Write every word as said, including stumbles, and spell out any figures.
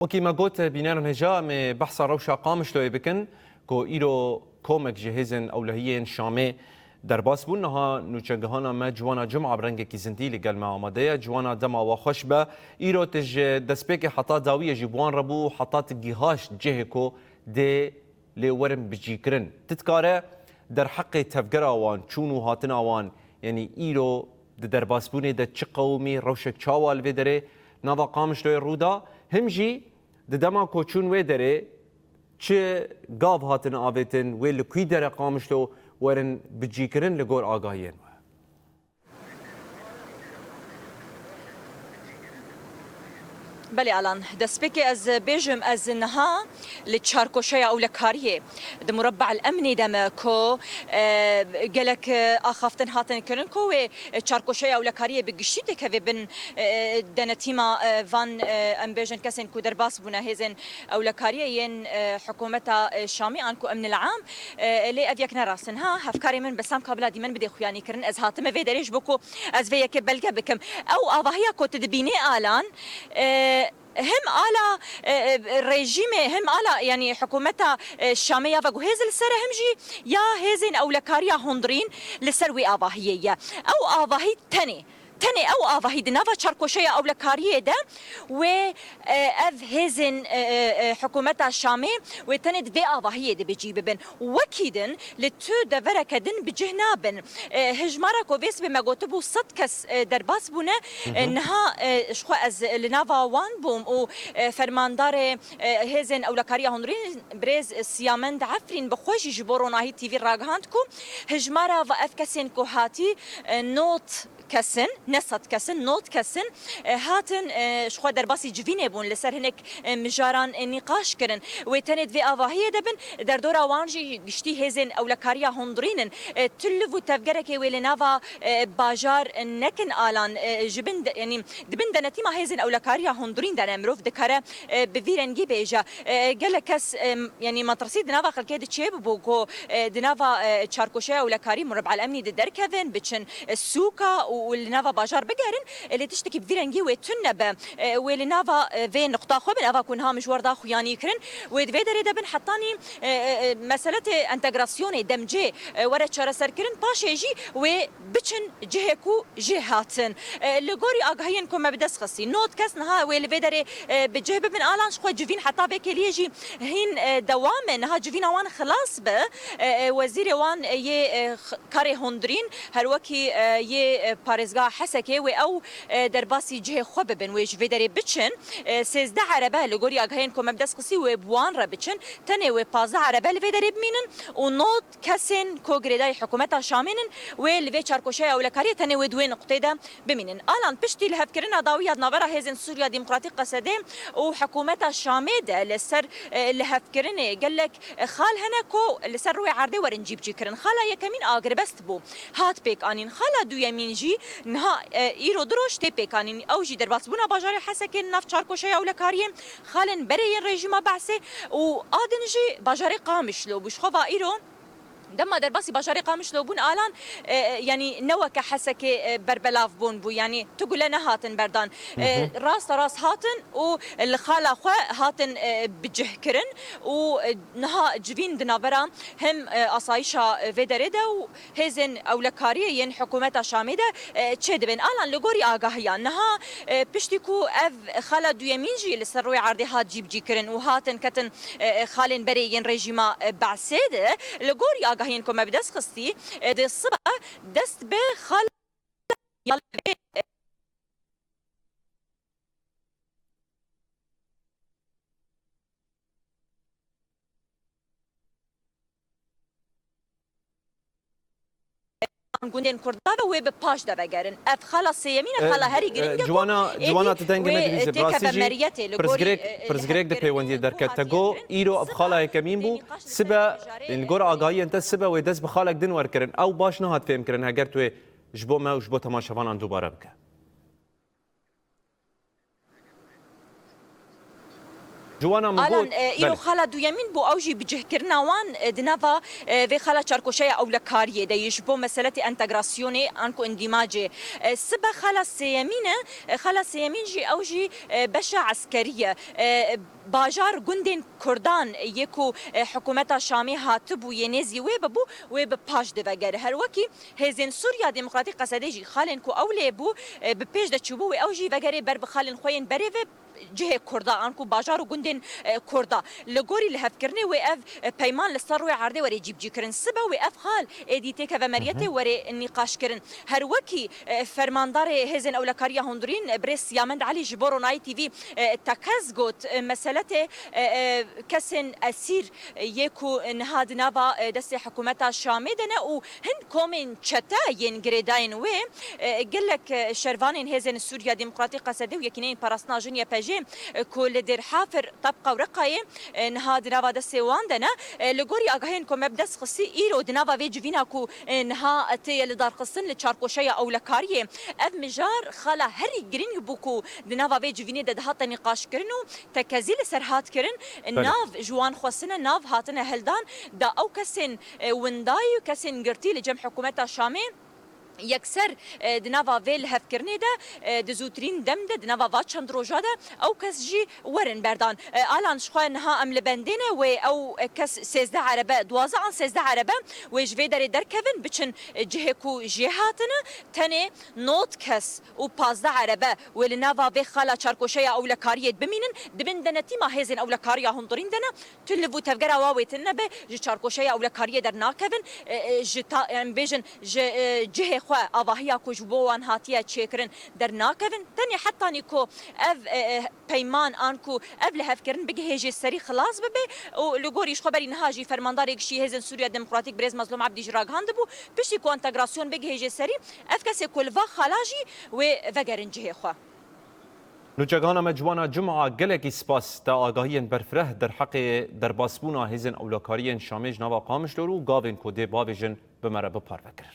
Wekî me got, bîneran hêja em ê behsa rewşa Qamişloyê bikin, ku îro komek ji hêzên ewlehiyên Şamê derbas bûn. Niha nûçegihana me Ciwana Cuma bi rengekî zindî li gel me amade ye. Ciwana, dema we xweş be. Îro tu ji destpêkê heta dawiyê jî bi wan re bû, heta tu gihaşt cihê ku dê lê werin bicîkirin. Tu dikare derheqê tevgera wan, çûn û hatina wan, yanî îro di derbasbûnê de çi qewimî, rewşek çawa li vê derê nava Qamişloyê rû da? Him jî di dema ku çûn wê derê çi gav hatin avêtin, wê li kwî dere Qamişlo werin bicîkirin li gor agahiyên we? Belê Alan, destpêkê ez bêjim, ez niha li çarkoşeya ewlekariyê di Murabba El Emnî de me ku, e, gelek, e, axaftin hatin kirin ku wê, e, çarkoşeya ewlekariyê bi giştî dikeve bin, e, denetîma, e, van, e, em bêjin kesên ku derbas bûne hêzên ewlekariyê yên, e, hikûmeta, e, Şamî an ku Emn El Am, e, lê ev yek ne rast in. Ha, hevkarê min Besam Kabila dîmen bidê xuyanî kirin. Ez hatime vê derê ji bo ku ez vê yekê belge bikim. Ew avahiya ku tu dibînê Alan, e, him ala, e, e, rejîmê, him ala, yanî hikûmeta, e, Şamê ya veguhêz li ser e, him jî ya hêzên ewlekariya hundirîn li ser wê avahiyê ye. Ew avahî tenê, tenê ew avahî di nava çarkoşeya ewlekariyê de wê, e, ev hêzên, e, e, e, hikûmeta Şamê wê tenê di vê avahiyê de bi cî bibin. Wekî din li tu devereke din bi cih nabin. E, hejmara ku vê sibê me gotibû sed kes, e, derbas bûne. Hı hı. E, niha, e, ji xwe ez li nava wan bûm û, e, fermandarê, e, hêzên ewlekariya hundirîn birêz Siyamend Efrîn bi xwe jî ji bo Ronahî T V ragihand ku hejmara va ev kesên ku hatî, e, nod kes in, ne sed kes in, nod kes in, e, hatin, e, ji xwe derbasî civînê bûn, li ser hinek, e, mijaran, e, nîqaş kirin. Wê tenê di vê avahiyê de bin, derdora wan jî giştî hêzên ewlekariya hundirîn in. E, tu liv û tevgerekê wê li nava, e, bajar, e, nekin Alan, e, ji bin de, yanî di bin denetîma hêzên ewlekariya hundirîn de ne. Mirov dikare, e, bi vî rengî bêje. E, gelek kes, e, yanî metirsî di nava xelkê de çêbibû ku, e, di nava, e, çarkoşeya ewlekarî Murabba El Emnî de derkevin, biçin, e, sûka û, û li nava bajar bigerin. E, lê tiştekî bi vî rengî wê tune be. E, wê li nava, e, vê nuqta xwe bin, eva ku niha min ji we re da xuyanî kirin. Wê di vê derê de bin hetanî, e, e, e, meseletê entegrasyonê, demcê, e, were çareserkirin. Paşê jî wê biçin cihê ku jê hatin. E, li gorî agahiyên ku me bi dest xistî, nod kes niha wê li vê derê, e, bi cih bibin. Alan ji xwe civîn heta vê kêliyê jî hîn, e, dewam e. Niha civîna wan xilas bi. E, e, wezîrê wan, e, yê, e, x-, karê hundirîn, her wekî, e, yê, e, parêzgeha Hesekê wê ew, e, derbasî cihê xwe bibin, wê ji vê derê biçin. E, sêzdeh erebe li gorî agahiyên ku me bi dest xistî wê bi wan re biçin. Tenê wê pazdeh erebe li vê derê bimînin û nod kesên ku girêdayî hikûmeta Şamê nin, wê li vê çarkoşeya ewlekariyê tenê wê di wê nuqtê de bimînin. Alan, piştî lihevkirina dawiya di navbera Hêzên Sûriya Demokratîk, Qesedê, û hikûmeta Şamê de li ser, e, lihevkirinê gelek, e, xal hene ku li ser rûyê erdê werin cîbicî kirin. Xala yekemîn agirbest bû, hat pêkanîn. Xala duyemîn jî niha, e, îro du roj tê pêkanîn. Ew jî derbasbûna bajarê Hesekê li nav çarkoşeya ewlekariyê. Xalên berê yên rejîma Be'sê û a din jî bajarê Qamişlo bû. Ji xwe va îro dema derbasî bajarê Qamişlo bûn, Alan, e, e, yanî ne weke Hesekê, e, berbelav bûn bû, yanî tu gule nehatin berdan. Hı hı. E, rasta rast hatin û li xala xwe hatin, e, bicihkirin û, e, niha civîn di navbera hem, e, asayişa, e, vê derê de û hêzên ewlekariyê yên hikûmeta Şamê de, e, çêdibin. Alan, li gorî agahiya niha, e, piştî ku ev xala duyemîn jî li ser rûyê erdê hat cîbicîkirin û hatin ketin, e, e, xalên berê yên rejîma, e, Be'sê de, li gorî agahiyên ku me bi dest xistî, e, di sibe dest bi xala ya li vê, e, gundên Kurda ve wê bi paş de vegerin. Ev xala sêyemîn e, xala herî giring e, e, ku Ciwana, êdî Ciwana, tu dengê me wê, e, dibîzî. Bi rastî jî meriyetê li gorî, pirsgirêk, e, e, pirsgirêk di peywendiyê derket. Te got, îro ev xala yekemîn bû, sibe, li gor agahiyên te, sibe wê dest bi xalek din werkirin. Ew baş nehat fêhmkirin, heger tu wê ji bo me û ji bo temaşevanan dubare bike. Ciwana min got, Alan, e, îro xala duyemîn bû, ew jî bicihkirina wan, e, di nava, e, vê xala çarkoşeya ewlekariyê de yê ji bo meseletê entegrasyonê anku îndîmacê. E, sibe xala sêyemîn e, e, xala sêyemîn jî ew jî, e, beşa eskerî ye. E, bajar gundên Kurdan yê ku, e, hikûmeta Şamê hatibû yê nêzî wê bibû, wê bi paş de vegere. Her wekî hêzên Sûriya Demokratîk Qesedê jî xalên ku ew lê bû, e, bi pêş de çûbû wê ew jî vegerê ber bi xalên xwe yên berê ve cihê Kurda, anku bajar û gundên, e, Kurda. Li gorî lihevkirinê wê ev, e, peyman li ser rûyê erdê were cîbicîkirin. Sibe wê ev xal êdî têkeve meriyetê were nîqaşkirin. Her wekî, e, fermandarê Hêzên Ewlekariya Hundirîn, e, birêz Siyamend Elî ji bo Ronayî T V, e, tekez got, e, meselete, e, e, kesên esîr, e, yê ku niha di nava, e, destê hikûmeta Şamê de ne û hin komên çete yên girêdayên wê, e, gelek, e, şervanên Hêzên Sûriya Demokratîk Qesedê û Yekîneyên Parastina Jin Y P J, e, ku li Dêr Hafir, Tebqa û Reqayê, e, niha di nava destê wan de ne. E, li gorî agahiyên ku me bi dest xistî, îro di nava vê civîna ku, e, niha tê ye lidarxistin li çarkoşeya ewlekariyê, ev mijar xala herî girîng bû ku di nava vê civînê de dihate nîqaşkirin û tekezî li ser hat kirin. Nav ji wan xwestine, nav hatine hildan, da ew kesên, e, windayî û kesên girtî li cem hikûmeta Şamê yekser, e, di nava vê lihevkirinê de, e, di zûtirîn dem de, di nava va çend roja de ew kes jî werin berdan. E, Alan, ji xwe niha em li bendê ne, wê ew, e, kes sêzdeh erebe, duwazdeh an sêzdeh erebe, wê ji vê derê derkevin, biçin, e, cihê ku jê hatine, tenê nod kes û pazdeh erebe wê li nava vê xala çarkoşeya ewlekariyê bimînin, di bin denetîma hêzên ewlekariya hundirîn de ne. Tu liv û tevgera wa wê tune be, ji çarkoşeya ewlekariyê dernakevin, e, e, ji ta-, em bêjin, ji, e, cihê xwe avahiya ku ji bo wan hatiye çêkirin dernakevin. Tenê hetanî ku ev, e, e, peyman an ku ev lihevkirin bigihêjê serî xilas bibe û li gorî ji xwe berî niha jî fermandarê giştî Hêzên Sûriya Demokratîk birêz Mezlûm Ebdî jî ragihandibû, piştî ku entegrasyon bigihêjê serî, ev kesê ku li va xala jî wê vegerin cihê xwe. Nûçegana me Ciwana Cuma, gelekî spas. Te agahiyên berfireh derheqê derbasbûna hêzên ewlekariyên Şamê ji nava Qamişlo û gavên ku dê bavêjin bi me re biparve kir.